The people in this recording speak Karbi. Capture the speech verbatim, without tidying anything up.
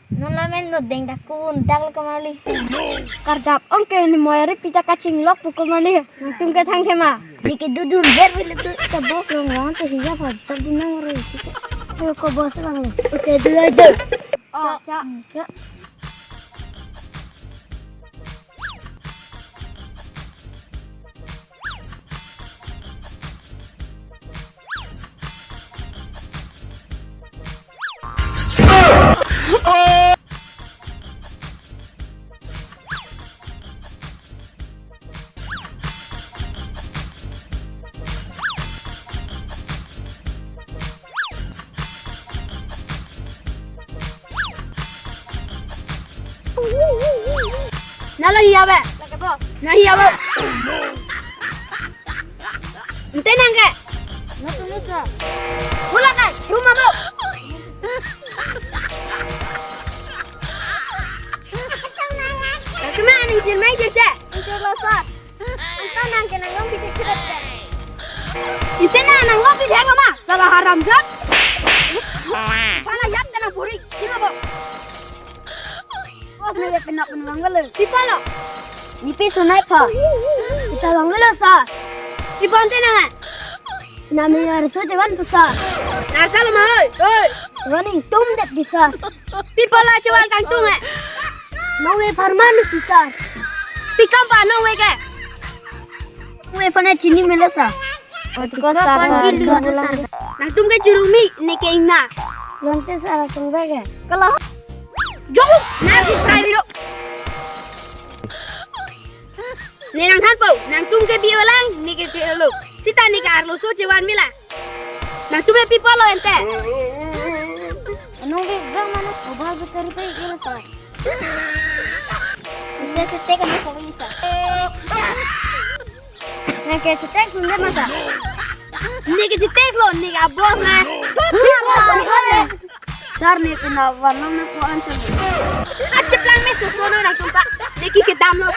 Non lamen lo deng dak kun dak lo komarli. Karjap ong ke ni moyari pita kachinglok pu komarli. Nangtum ke thang thema. Neke dudur ber ber lo tu ta boss long long te hiya pha chak dun nang ro. Ko boss lang lo. Ute du aja. Oh, cha. Cha. Nalo hiya be. Na hiya be. Ente nang ke. Natu nusa. Pula kai, cuma bu. Cuma aning jin mai je je. Ente lo sa. Anta nang ke nang long pide kret ke. Ente nang nang long pide ma. Salah haram jat. Pala yat kana buri. Cuma bu. Bos, neke penap penwang galo. Pi apot lo? Nepi sunai tha. Pita vang galo sa. Pi apot ante nang? Nami arso chevan pu sa. Narkal ma oi. Oi. Running tum det di sa. Pi apot lo chevan kangtung eh? Nongve pharman pu sa. Pi kam pa nongve ke? Nongve phan chini melo sa. Otiko sa, pangil lo sa. Nangtum ke jurumi, neke ingna. Longse sa tung bag ke. Kalau. Jauh, nang di prai lo. Ne nangthan po, nangtum ke bio lang, neke che lo. Sita neke arloso chevan mila. Nangtum ke pi apot lo ente? Nongve jang mane, obal betul pe ilo sa. Bisa setek kan sa bisa. Neke chetek sunde masa. Neke chetek lo, neke abos na. Sar, neke na warna na ko anchal. Achep lang me sosono nangtum ta. Neke kedam lo.